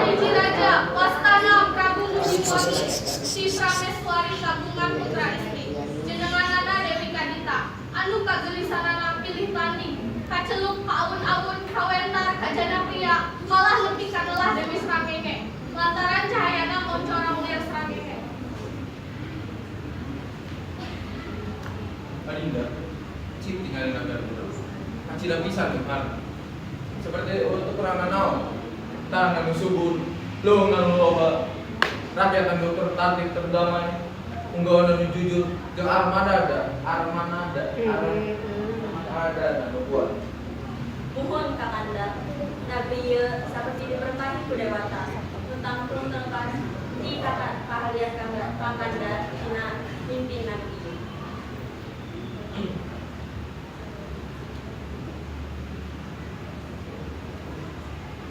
Hiji raja, wastana Prabu Mujiwati, si Prameswari kagungan putra istri. Jenenganana Dewi Kadita, anu kagelisanana pilih tanding, kacelup ka awun-awun, kawentar ka Janapria, kalah nepi ka nelah Dewi Srangenge. Lantaran cahayana moncorong liar Srangenge. Adinda, cik tinggalin naga urang. Kacida pisan beunghar. Seperti urut kekurangan naon. Tanah anu subur, leuweung anu loba, rakyat anu tertatib terdamai, unggawan anu jujur, jeung armada armanada, armada anu kuat. Muhun Kakanda, nagri ieu saperti diberkahi ku dewata. Nu tangtung tengkas ti kahalian Kakanda dina mimpin nagri ieu.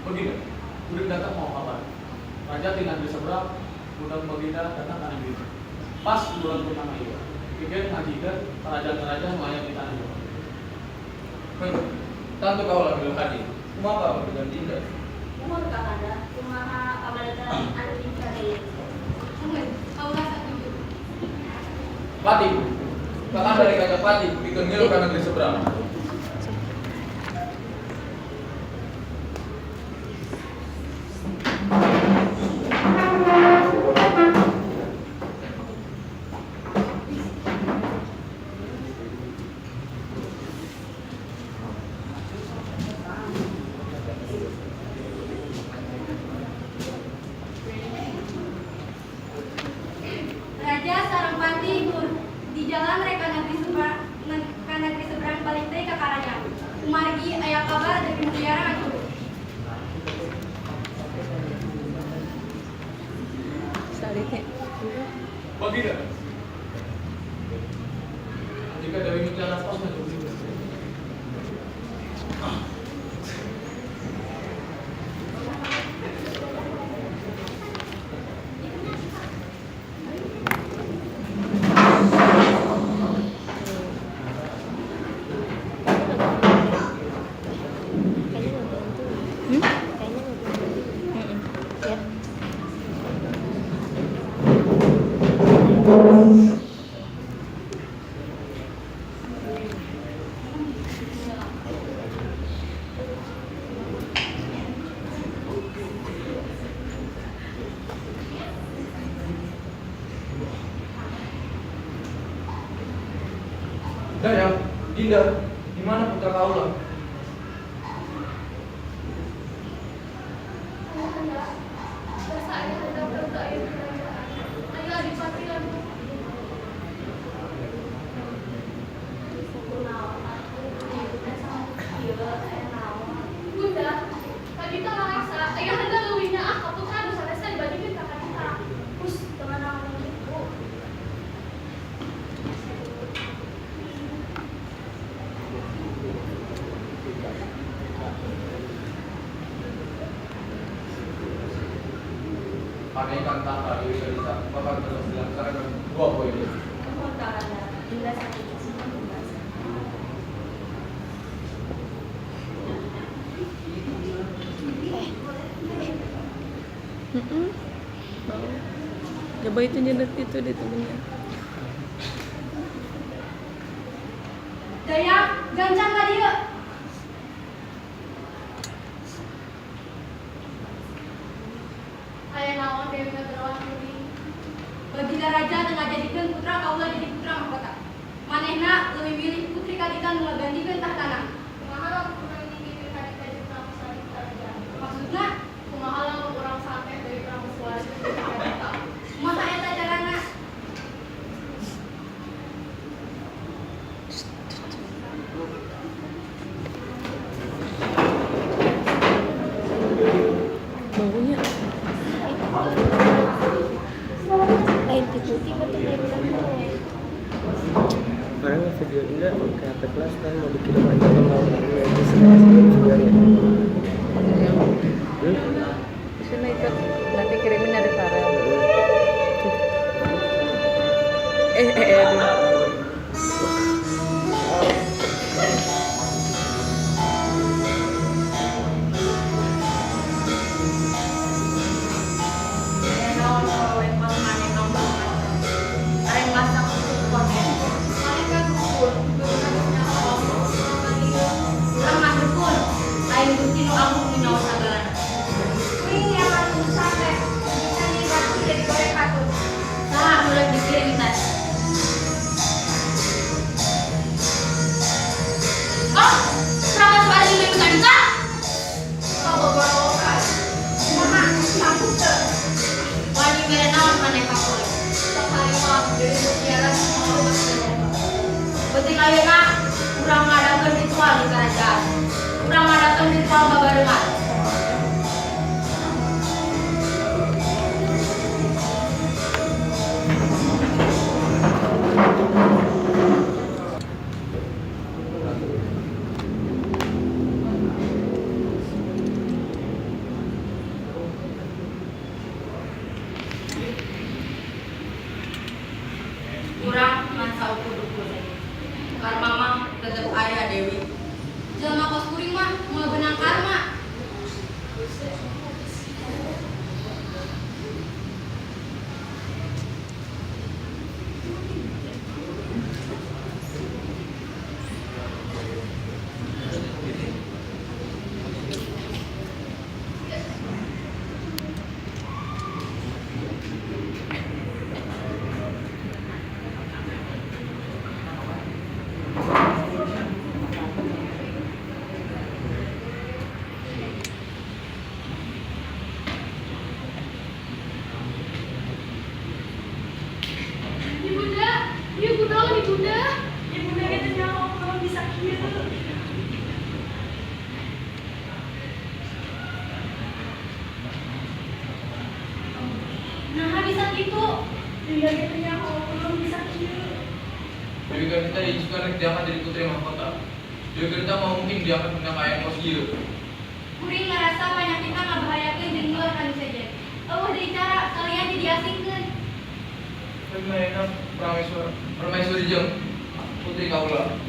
Begini, kuring datang mawa kabar. Raja ti negeri seberang, budak baginda datang ka negeri. Pas bulan purnama ieu, pikeun ngahijikeun kerajaan-kerajaan nu aya di tanah Jawa. Tentu kaula milu hadir. Kumaha dengan Dinda? Muhun Kakanda, kumaha pamadegan anu di ieu? Muhun, kaula satuju. Pati, Kakanda rek ngajak Pati pikeun ngilu ka negeri seberang. Raja sareng Pati di jalan rek ka negeri seberang, ka negeri seberang balik deui ka karajaan. Kumargi aya kabar Dewi Mutiara ngacurug. Baginda, jika Dewi Mutiara tos maju. Kayaknya ngebantu. Kayaknya ngebantu. Ya. Dayang, Dinda, di mana putra kaula? Ayahanda, basa ayahanda teu aya di kerajaan. Aya adipati anu Bunda, Kadita ngarasa ayahanda leuwih nyaah ka putra nu sanesna dibandingkeun ka Kadita. Hus, teu nganaon kitu. Panaikan tahta Dewi Kadita bakal terus dilaksanakan 2 poin. Muhun Kakanda, Dinda satuju. Bau. Coba itu nyedet itu di temennya. Dayang, gancang ka dieu. Aya naon Dewi ngageroan kuring? Baginda Raja teu ngajadikeun putra kaula jadi putra mahkota. Manehna leuwih milih putri Kadita nu ngagantikeun tahtana. Kumaha lamun urang nyingkirkeun Kadita jeung Prameswari ti kerajaan? Maksudna, Kumaha lamun urang santet Dewi Prameswari jeung Kadita? Kumaha eta carana? Baunya. Lain ti putih bentuk lain bentuk. Kemarin video Indah ke HP kelas kan mau dikirim aja ke mau nanti saya videonya. Hmm? Sini ikut nanti kirimin dari Farel. Eh eh eh aduh. Ibunda, Ibunda ge teu nyaho kunaon bisa kieu. Naha bisa kitu? Ibunda ge teu nyaho kunaon bisa kieu. Dewi Kadita diisukan rek diangkat jadi putri mahkota. Dewi Kadita moal mungkin diangkat dina kaayaan kos ieu. Kuring ngarasa panyakitna ngabahayakeun jeung nular ka nu sejen. Euweuh deui cara salian ti diasingkeun. Tapi ayeuna Permaisuri jeung putri kaula.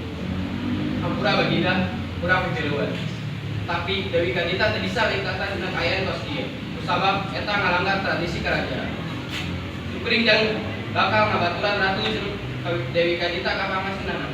Hampura baginda, urang pipiluan. Tapi Dewi Kadita teu bisa diikatan dina kaayaan kos kieu. Kusabab eta ngalanggar tradisi kerajaan. Kuring jang bakal ngabaturan ratu jeung Dewi Kadita ka pangasindanan.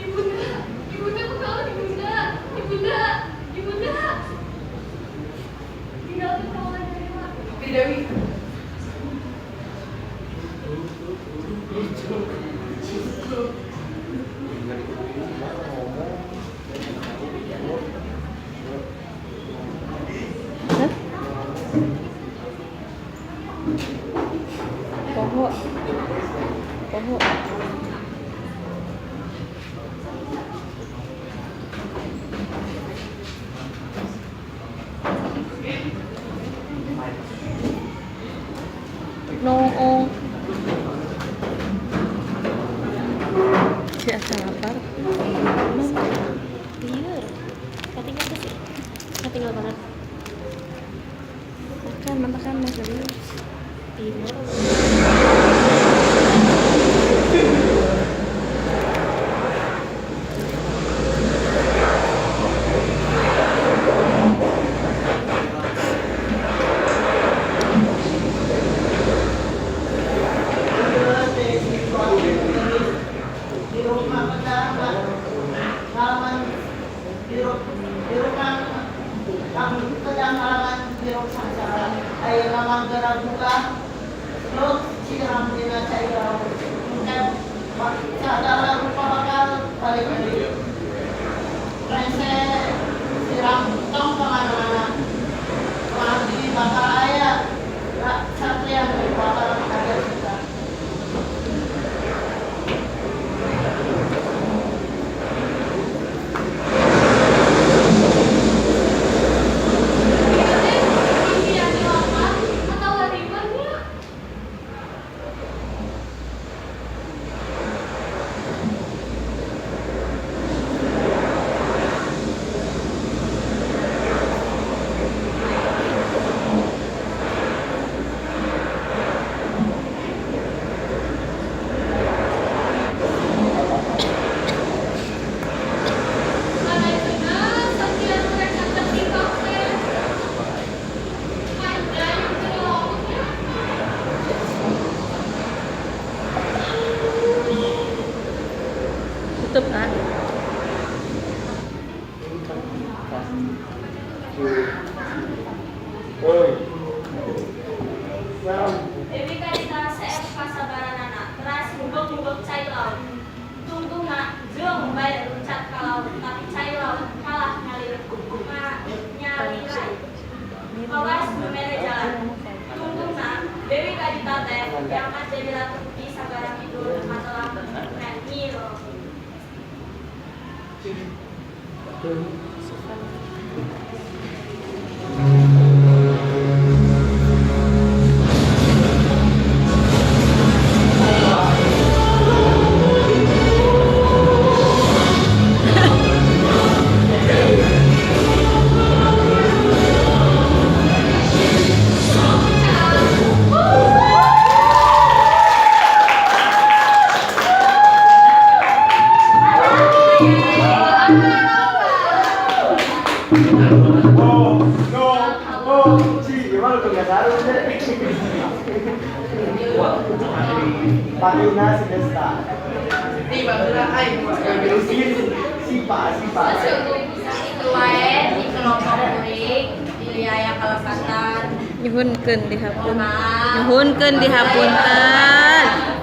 Ibunda, ibunda kunaon ibunda? Ibunda, ibunda. Tinggalkeun kaula dewa. Tapi Dewi, Hah? Poho. Poho. Noong. Si asa lapar. Lieur. Katinggal tuh sih. Katinggal banget. Makan, makan, makan dulu. Timur. Di rumah pedang halaman di rumah pedang halaman biru sangsara ayeuna manggera buka terus siram dina cai laut mungkin sagala rupa bakal balik deui rese siram tong kamana-mana mandi bakal aya satria nu bakal hadir kita. Ieu teh impian jelema atawa riweuh nya? Ayeuna satria nu rek nangkep tingkah teh. Panjang keur lautnya. Tutup, ah. Dewi Kadita seep kasabaranana, teras ngubek-ngubek cai laut. Tungtungna jeung bae luncat ka laut, tapi cai laut kalah ngalir nyalirai. Kawas nu mere jalan. Tungtungna Dewi Kadita teh diangkat jadi ratu di Sagara Kidul katelah Nyi Roro. Oh, no, oh, si, gimana tuh nggak saru deh. Panggilna si Desta. Si, Sipa, Sipa. Itu wae di kelompok kuring di aya kalepatan. Nyuhunkeun dihapunten. Maaf. Nyuhunkeun dihapunten.